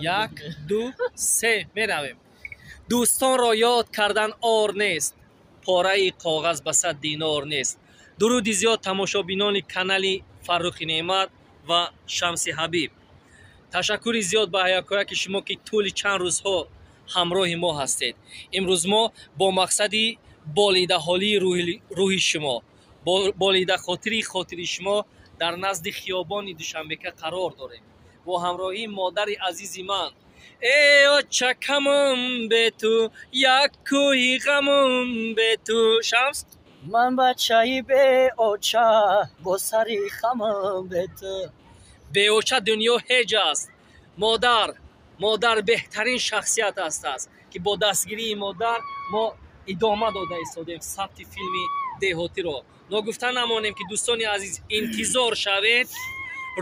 Як, ду, се, меравем. Дӯстонро ёд кардан ор нест, пораи коғаз ба 100 динор нест. Дуруди зиёд тамошобинони канали Фаррухи Неъмат ва Шамси Ҳабиб. Ташаккури зиёд ба якояки шумо, ки тӯли чанд рӯзҳо ҳамроҳи мо ҳастед. Имрӯз мо бо мақсади болидаҳолии рӯҳи шумо, болидахотири хотири шумо дар назди хиёбони Душанбека қарор дорем бо ҳамроҳии модари азизи ман. Э, очакамон, бе ту як кӯҳи ғамон, бе ту. Шамс. Ман бачаи беоча, бо сари хамам бе ту. Беоча дунё ҳеҷ аст. Модар, модар беҳтарин шахсият аст, ки бо дастгирии модар мо идома дода истодем сабти филми деҳотиро. Ногуфта намонем, ки, дӯстони азиз, интизор шавед,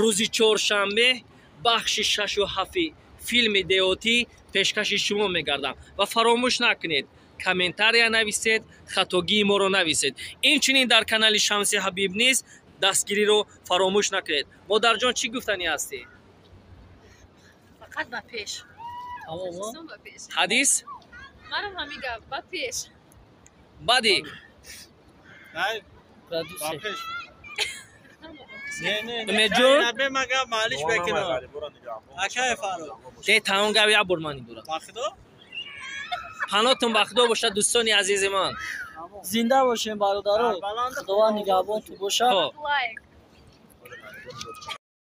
рӯзи чоршанбе бахши шашу ҳафти филми деҳотӣ пешкаши шумо мегардам. Ва фаромӯш накунед, комментария нависед, хатогии моро нависед. Инчунин дар канали Шамси Ҳабиб низ дастгириро фаромӯш накунед. Модарҷон, чӣ гуфтанӣ ҳастӣ? Фақат ба пеш. Ҳадис. Манам ҳамин гап, ба пеш. Баъди. Продюсер. Умедҷон. Малиш бекино. Акай Фаррух. Те, тамом, гап як бор ман дорам. Панотон ба Худо бошад, дӯстони азизи ман. Зинда бошем, бародаро, Худованд нигаҳбонтон бошад. Лайк.